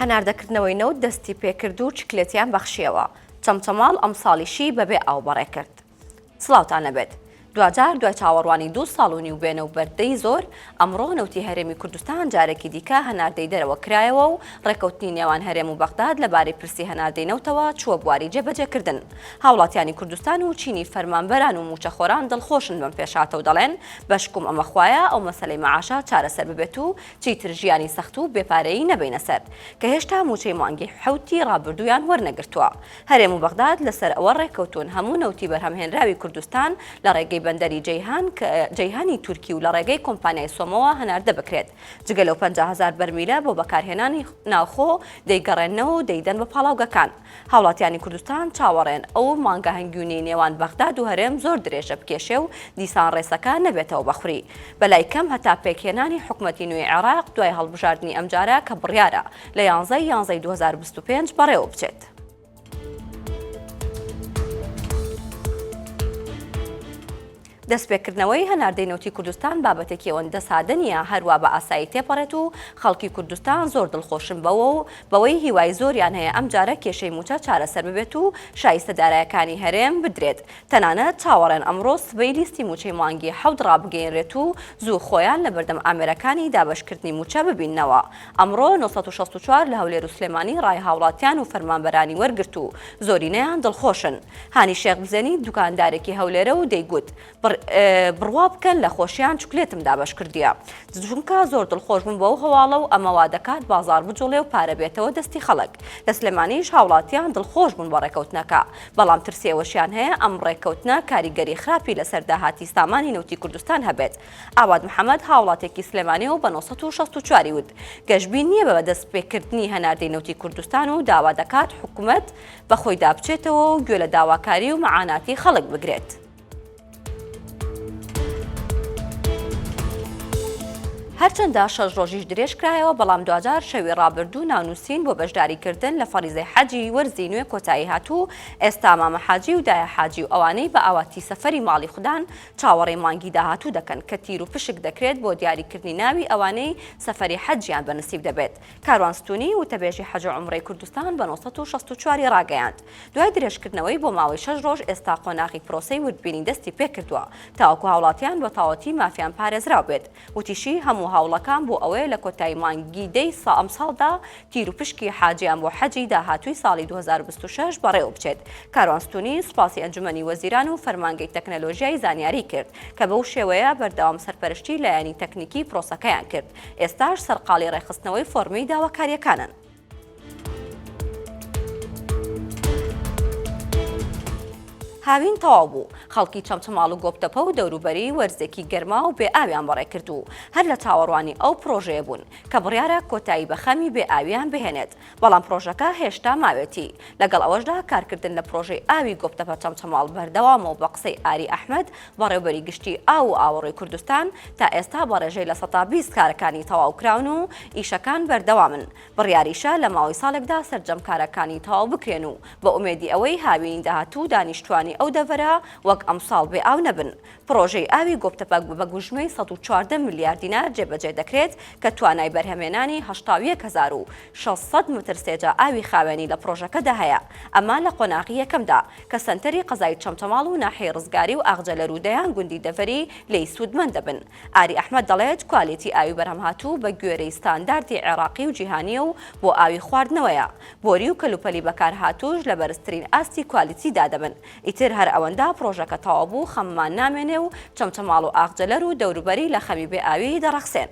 هەناردەکردنەوەی نەوت دەستی پێکرد و چکلێتیان بەخشیەوە، چەمچەماڵ ئەمساڵیشی بەبێ ئاو بەڕێکرد. سڵاوتان لەبێت. دواجار دوای چاوەڕوانی دوو ساڵ و نیو بێنە و بەردەی زۆر، ئەمڕۆ نەوتی هەرێمی کوردستان جارێکی دیکە هەناردەی دەرەوە کرایەوە و ڕێککەوتنی نێوان هەرێم و بەغداد لەبارەی پرسی هەناردەی نەوتەوە چووە بواری جێبەجێکردن. هاوڵاتیانی کوردستان و چینی فەرمانبەران و مووچەخۆران دڵخۆشن بەم پێشهاتە و دەڵێن بەشکوم ئەمە خوایە ئەو مەسەلەی مەعاشە چارەسەر ببێت و چیتر ژیانی سەخت و بێ پارەیی نەبەینە سەر کە هێشتا مووچەی مانگی حەوتی ڕابردوویان وەرنەگرتووە. هەرێم و بەغداد لەسەر ئەوە ڕێککەوتوون هەموو نەوتی بەرهەمهێنراوی کوردستان لە ڕێگەی بەندەری جەیهان جەیهانی تورکی و لە ڕێگەی کۆمپانیای سۆمۆوە هەناردە بکرێت. جگە لەو 50 هەزار بەرمیلە بۆ بەکارهێنانی ناوخۆ دەیگەڕێننەوە و دەیدەن بە پاڵاوگەکان. هاوڵاتیانی کوردستان چاوەڕێن ئەو مانگە هەنگوینەی نێوان بەغداد و هەرێم زۆر درێژە بکێشێ و دیسان ڕێسەکە نەبێتەوە بە خوری. بەلای کەم هەتا پێکهێنانی حکومەتی نوێی عێراق دوای هەڵبژاردنی ئەمجارە کە بڕیارە لە یانزەی یانزەی 2025 بەڕێوە بچێت. دەستپێکردنەوەی هەناردەی نەوتی کوردستان بابەتێکی ئەوەندە سادە نییە هەروا بە ئاسایی تێپەڕێت و خەڵکی کوردستان زۆر دڵخۆشن بەوە و بەوەی هیوای زۆریان هەیە ئەمجارە کێشەی مووچە چارەسەر ببێت و شایستە دارایەکانی هەرێم بدرێت تەنانەت چاوەڕێن ئەمڕۆ سبەی لیستی مووچەی مانگی حەوت ڕابگەیەنرێت و زوو خۆیان لەبەردەم ئامێرەکانی دابەشکردنی مووچە ببیننەوە. ئەمڕۆ 964 لە هەولێر و سلێمانی ڕای هاوڵاتیان و فەرمانبەرانی وەرگرت و زۆرینەیان دڵخۆشن. هانی شێخ بزێنی دوکاندارێکی هەولێرە و دەیگوت، بڕوا بکەن لە خۆشیان چوکلێتم دابەش کردیە. چونکە زۆر دڵخۆش بووم بەو هەواڵە و ئەمە وادەکات بازاڕ بجوڵێ و پارە بێتەوە دەستی خەڵک. لە سلێمانیش هاوڵاتیان دڵخۆش بوون بە ڕێکەوتنەکە. بەڵام ترسی ئەوەشیان هەیە ئەم ڕێککەوتنە کاریگەری خراپی لەسەر داهاتی سامانی نەوتی کوردستان هەبێت. ئاوات محەمەد هاوڵاتیەکی سلێمانیە و بە 964 ی وت، گەشبین نییە بە دەستپێکردنی هەناردەی نەوتی کوردستان و داوا دەکات حکومەت بەخۆیدا بچێتەوە و گوێ لە داواکاری و مەعاناتی خەڵک بگرێت. هەرچەندە شەش ڕۆژیش درێژکرایەوە، بەڵام دواجار شەوی ڕابردوو ناونووسین بۆ بەشداریکردن لە فەریزەی حەجی وەرزی نوێ کۆتایی هات و ئێستا مامە حاجی و دایە حاجی و ئەوانەی بە ئاواتی سەفەری ماڵی خودان چاوەڕێی مانگی داهاتوو دەکەن کە تیر و پشک دەکرێت بۆ دیاریکردنی ناوی ئەوانەی سەفەری حەجیان بە نسیب دەبێت. کاروان ستونی، وتەبێژی حەج و عومرەی کوردستان بە 964 ی ڕاگەیاند، دوای درێژکردنەوەی بۆ ماوەی شەش ڕۆژ ئێستا قۆناغی پرۆسەی وردبینی دەستی پێکردووە تاوەکو هاوڵاتیان بە تەواوەتی مافیان پارێزراو بێت. وتیشی، هەموو هەوڵەکان بۆ ئەوەیە لە کۆتایی مانگی دەی ئەمساڵدا تیروپشکی حاجیان بۆ حەجی داهاتووی ساڵی 2026 بەڕێوەبچێت. کاروان ستونی سوپاسی ئەنجومەنی وەزیران و فەرمانگەی تەکنەلۆژیای زانیاری کرد کە بەو شێوەیە بەردەوام سەرپەرشتی لایەنی تەکنیکی پرۆسەکەیان کرد، ئێستاش سەرقاڵی ڕێکخستنەوەی فۆڕمی داواکارییەکانن. هاوین تەواو بوو، خەڵکی چەمچەماڵ و گۆپتەپە و دەوروبەری وەرزێکی گەرما و بێ ئاویان بەڕێکرد و هەر لە چاوەڕوانی ئەو پڕۆژەیە بوون کە بڕیارە کۆتایی بە خەمی بێ ئاوییان بهێنێت، بەڵام پڕۆژەکە هێشتا ماوێتی. لەگەڵ ئەوەشدا کارکردن لە پڕۆژەی ئاوی گۆپتەپە چەمچەماڵ بەردەوامە و بە قسەی ئاری ئەحمەد، بەڕێوبەری گشتی ئاو و ئاوەڕۆی کوردستان، تا ئێستا بە ڕێژەی 20% کارەکانی تەواو کراون و ئیشەکان بەردەوامن. بڕیاریشە لە ماوەی ساڵێکدا سەرجەم کارەکانی تەواو بکرێن و بە ئومێدی ئەوەی هاوینی داهاتوو دانیشتوانی ئەو دەڤەرە وەک ئەمساڵ بێ ئاو نەبن. پڕۆژەی ئاوی گۆپتەپە بە گوژمەی 114 ملیار دینار جێبەجێ دەکرێت کە توانای بەرهەمهێنانی 81600 متر سێجا ئاوی خاوێنی لە پڕۆژەکەدا هەیە، ئەمە لە قۆناغی یەکەمدا کە سەنتەری قەزای چەمچەماڵ و ناحیەی ڕزگاری و ئاغجەلەر و دەیان گوندی دەڤەری لێی سوودمەند دەبن. ئاری ئەحمەد دەڵێت، کوالێتی ئاوی بەرهەمهاتوو بە گوێرەی ستانداردی عێراقی و جیهانییە و بۆ ئاوی خواردنەوەیە، بۆری و کەلوپەلی بەکارهاتووش لە بەرزترین ئاستی کوالیتیدا دەبن، ئیتر هەر ئەوەندە پڕۆژەکە تەواو بوو خەممان نامێنێ و چەمچەماڵ و ئاغجەلەر و دەوروبەری لە خەمی بێ ئاوی دەڕەخسێن.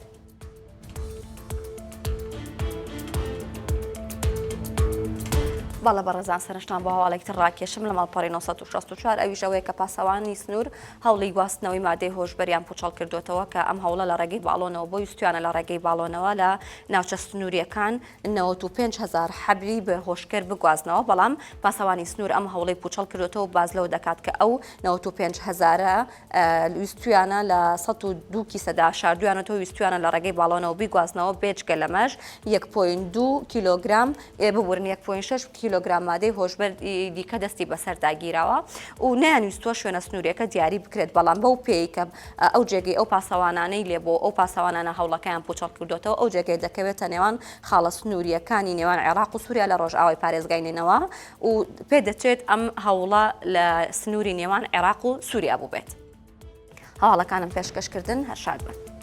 بەڵێ بەڕێزان سەرنجتان بۆ هەواڵێکی تر ڕاکێشم لە ماڵپەڕی 964 ئەویش ئەوەیە کە پاسەوانی سنوور هەوڵی گواستنەوەی مادەی هۆشبەریان پوچەڵ کردوێتەوە کە ئەم هەوڵە لە ڕێگەی باڵۆنەوە بۆ ویستویانە لە ڕێگەی باڵۆنەوە لە ناوچە سنووریەکان 95 هزار حەبی بە هۆشکەر بگوازنەوە بەڵام پاسەوانی سنوور ئەم هەوڵی پوچەڵ کردوێتەوە باز لەوە دەکات کە ئەو 95 هزارە ویستویانە لە 102 کیسەدا شاردویانەتەوە ویستویانە لە ڕێگەی باڵۆنەوە بیگوازنەوە بێجگە لەمەش 1.2 کیلۆگرام ببورن 1.6 کیلۆ. کیلۆگرام مادەی هۆشبەر دیکە دەستی بەسەردا گیراوە و نەیانویستووە شوێنە سنووریەکە دیاری بکرێت، بەڵام بەو پێی کە ئەو جێگەی ئەو پاسەوانانەی لێبوو ئەو پاسەوانانە هەوڵەکەیان پوچەڵ کردوێتەوە ئەو جێگەی دەکەوێتە نێوان خاڵە سنووریەکانی نێوان عێراق و سووریا لە ڕۆژئاوای پارێزگای نەینەوا و پێدەچێت ئەم هەوڵە لە سنووری نێوان عێراق و سووریا بووبێت. هەواڵەکانم پێشکەشکردن هەر شاد بن.